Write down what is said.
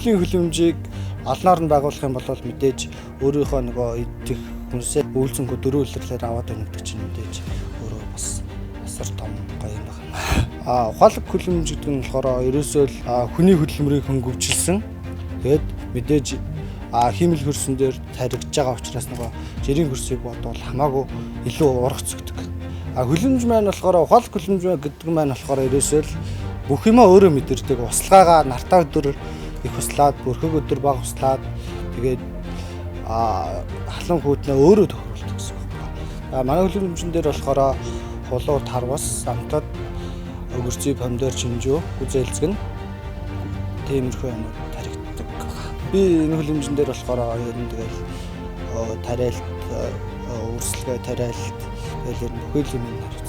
Гэр бүлийн хөлөмжийг олноор нь байгуулах юм бол мэдээж өөрийнхөө нөгөө идэх хүнсээ үүлзэнгүү дөрөв улирлаар аваад байна гэдэг чинь мэдээж өөрөө бас асар том гоё юм байна. Ухаалаг хөлөмж гэдэг нь болохоор ерөөсөө л хүний хөдөлмөрийг хөнгөвчлсөн. Тэгээд мэдээж хиймэл хөрсөн дээр таригдж байгаа учраас нөгөө жирийн хөрсийг бодвол хамаагүй илүү ургац өгдөг. Хөлөмж маань болохоор ухаалаг хөлөмж гэдэг маань болохоор ерөөсөө л бүх юмаа өөрөө мэдэрдэг. Услгаагаа нартаа өдөр их услаад, бүрхэг өдөр бага услаад, тэгээд халуун хүйтнээ өөрөө тохируулдаг гэсэн үг байна. Манай хөлөмжөн дээр болохоор хулуу, тарвас, амтад, огурцый, помидор, чинжүү, гүзээлзгэн тиймэрхүү юмуд таригддаг. Би энэ хөлөмжөн дээр болохоор ер нь тэгэл тариалт, үрсэлгээ тариалт, тэгэл ер нь бүхэл юм хариуцдаг.